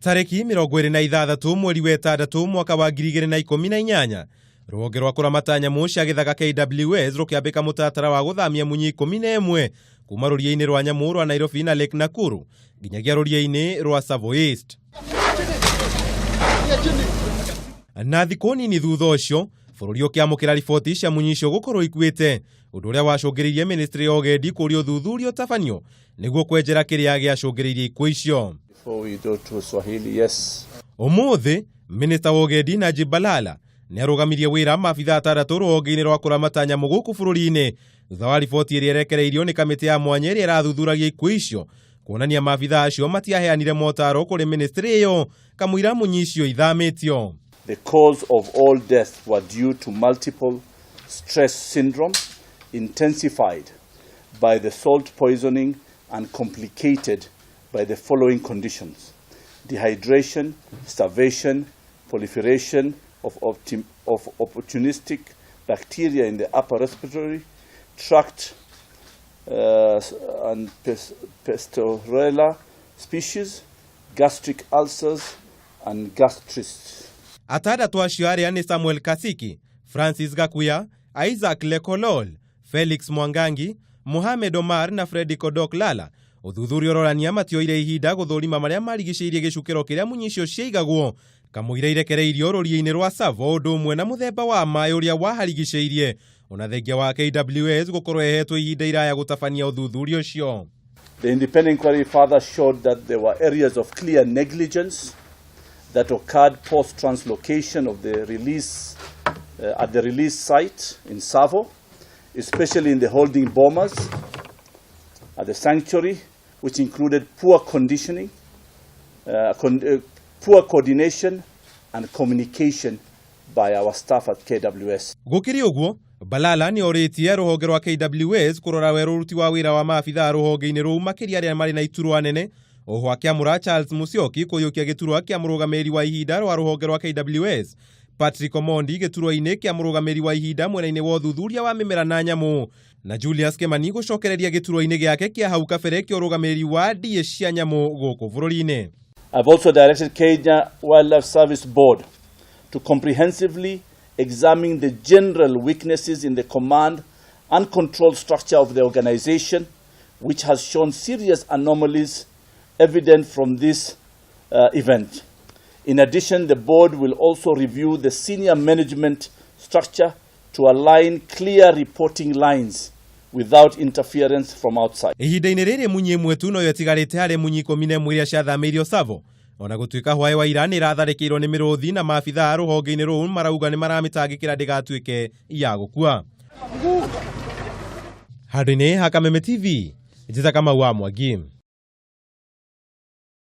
Tarĩki 26 mweri wa ĩtandatũ mwaka wa 2018, rũhonge rwa kũramata nyamũ cia gĩthaka KWS rũkĩambĩka mũtaratara wa gũthamia munyi 11 kuma rũriĩ-inĩ rwa nyamũ rwa Nairobi na Lake Nakuru nginyagia rũriĩ-inĩ rwa Tsavo East. Na thikũ nini thutha ũcio, bũrũri ũkĩamũkĩra riboti cia munyi icio gũkorwo ikuĩte, ũndũ ũrĩa wacũngĩrĩirie ministry ya ũgendi kũria ũthuthuria ũtabanio nĩguo kwenjera kĩrĩa gĩacũngĩrĩirie ikuũ icio. Before we go to Swahili, yes. Ũmũthĩ, minista wa ũgendi Najib Balala nĩ arũgamirie wĩra maabithaa atandatũ rũhonge-inĩ rwa kũramata nyamũ gũkũ bũrũri-inĩ thutha wa riboti ĩrĩa ĩrekereirio nĩ kamĩtĩ ya mwanya ĩrĩa ĩrathuthuragia ikuũ icio kuonania maabithaa acio matiaheanire motaro kũrĩ ministry ĩyo kamũira munyi icio ithamĩtio. The cause of all deaths were due to multiple stress syndrome intensified by the salt poisoning and complicated by the following conditions: dehydration, starvation, proliferation of opportunistic bacteria in the upper respiratory tract and Pasteurella species, gastric ulcers, and gastritis. Atandatũ acio arĩa nĩ Samuel Kasiki, Francis Gakuya, Isaac Lekolol, Felix Mwangangi, Mohamed Omar na Freddy Kodok Lala. Ũthuthuria ũronania matioire ihinda gũthũrima marĩa marigicĩirie gĩcukĩro kĩrĩa munyi icio ciaigagwo kamũira irekereirio rũriĩ-inĩ rwa Tsavo, ũndũ ũmwe na mũthemba wa maĩ ũrĩa waharigicĩirie, ona thengia wa KWS gũkorwo ĩhetwo ihinda iraya gũtabania ũthuthuria ũcio. The independent inquiry further showed that there were areas of clear negligence that occurred post-translocation of the release at the release site in Tsavo, especially in the holding bomas at the sanctuary, which included poor conditioning, poor coordination and communication by our staff at KWS. Gũkĩrĩ ũguo, Balala nĩ orĩtie rũhonge rwa KWS kũrora werũ ũruti wa wĩra wa maabithaa rũhonge-inĩ rũu, makĩria arĩa marĩ na iturwa nene, oho akĩamũra Charles Musyoki kũiyũkia gĩturwa kĩa mũrũgamĩrĩri wa ihinda rwa rũhonge rwa KWS, Patrick Omondi gĩturwa-inĩ kĩa mũrũgamĩrĩri wa ihinda mwena-inĩ wa ũthuthuria wa mĩmera na nyamũ, na Julius Kimani gũcokereria gĩturwa-inĩ gĩake kĩa hau kabere kĩa ũrũgamĩrĩri wa ndiĩ cia nyamũ gũkũ bũrũri-inĩ. I've also directed Kenya Wildlife Service Board to comprehensively examine the general weaknesses in the command and control structure of the organization, which has shown serious anomalies evident from this event. In addition, the board will also review the senior management structure to align clear reporting lines without interference from outside. Ihinda-inĩ rĩrĩ, munyi ĩmwe tu noyo ĩtigarĩte harĩ munyi 11 iria ciathamĩirio Tsavo, ona gũtuĩka hwaĩ wa ira nĩ ĩratharĩkĩirwo nĩ mĩrũthi na maabithaa rũhonge-inĩ rũu marauga nĩ maramĩtangĩkĩra ndĩgatuĩke ya gũkua. Handũ-inĩ ha Kameme TV, njĩta Kamau wa Mwangi.